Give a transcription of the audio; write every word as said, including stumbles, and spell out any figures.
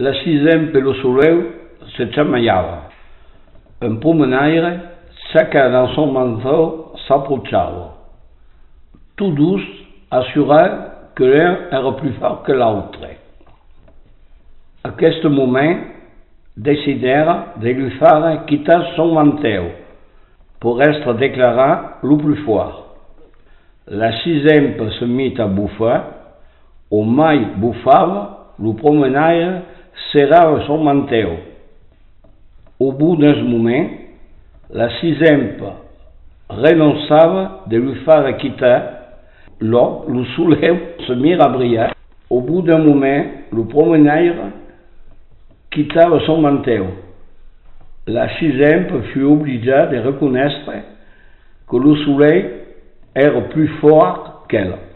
La sisena e lo soleu se chamajavan. Un promenaire, chacan dab son mantèu, s'aprochava. Tots dos assuravan que l'un èra plus fòrt que l'autre. Aqueste moment, decidèran de li far quitar son mantèu per èstre declarat lo plus fòrt. La sisena se mit a bufar, au mai bufava, lo promenaire serrava son mantèu. Au bout d'un moment, la sisena renonçava de li far quitar, lo, lo soleu se mira a brilhar. Au bout d'un moment, lo promenaire quitava son mantèu. La sisena fut oblijada de reconéistre que lo soleu èra plus fòrt qu'ela.